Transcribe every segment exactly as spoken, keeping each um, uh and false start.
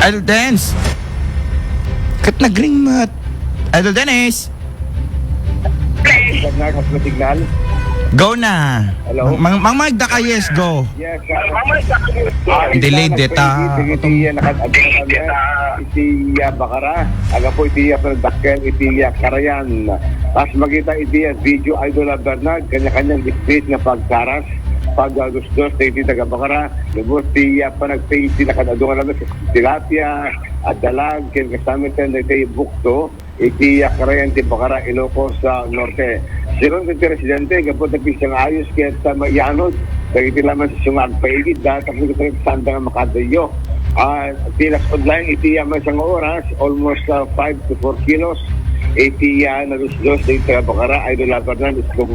Idol Dennis. Ket nagring met. Idol Dennis. Signal, signal. Go na. Hello? Mang, mang, mang, ka, yes, go. Yes, uh, Delay data. Iti, iti, uh, nakad-, iti, uh, Bacara. Aga po iti, uh, pagdakkel, iti, uh, Karayan. Kas makita iti, uh, video, Idol, uh, Bernard, kanya-kanyang displays nga pagkaras, pag, uh, dusdos, iti taga Bacara. Lubos ti, uh, panagpay iti nakad-adu nga lames, tilapia, a dalag, ken kastameten dagiti bukto, iti, ah, Karayan ti Bacara, Ilocos, ah, Norte. Segun iti residente, gapu ta pista nga ayos ket, ah, maianod dagiti laman sa isu nga agpaigidda, tapno ket sanda nga makadayo. Ah, ti last headline iti, ah, maysa nga oras, almost, ah, five to four kilos iti, ah, nadusdos dagiti taga Bacara, Idol Labarnan, Isko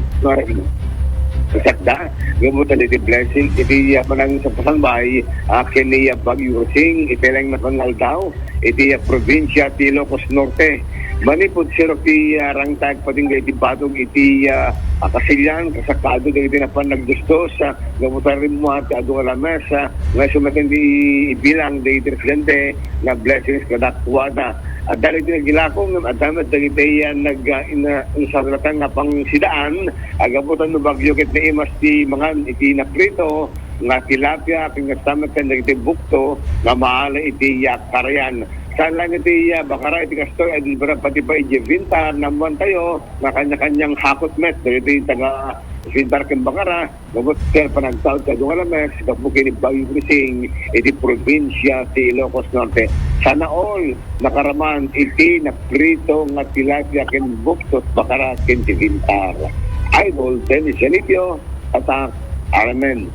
Sakda, gapu ta dagiti blessing iti, ah, panang sa pasangbay, ah, ken ni, ah, Bagyo Rosing, iti laeng napan nga aldaw, iti, ah, probinsia ti Ilocos Norte. Manipud sirok ti, ah, rangtag patingga iti batog iti, ah, ah, Kasilyan, kasakado dagiti napan nagdusdos, ah, gapu ta rimmuar ti adu nga lames, ah, nga isu met ti ibilang dagiti residente nga blessings kadakuada. Adda dagiti nagilako ngem adda met dagiti, ah, nag, ah, ina-, insarlatan nga pangsidaan, ah, gapu ta no bagyo ket naimas ti mangan iti naprito, nga tilapia, ken kasta met ken dagiti bukto nga maala iti, ah, Karayan. Saan lang iti, ah, Bacara iti kastoy, ay di ba pati pa iti Vintar, naammoantayo nga kanya-kanyang hakot met dagiti taga Vintar ken Bacara, gapu ket panagtaud ti adu nga lames gapu ken ni Bagyo Krising iti probinsia ti Ilocos Norte. Sana all nakaraman iti naprito nga tilapia ken bukto, Bacara ken ti Vintar. Idol Dennis Janipio, Tatak, Aramen.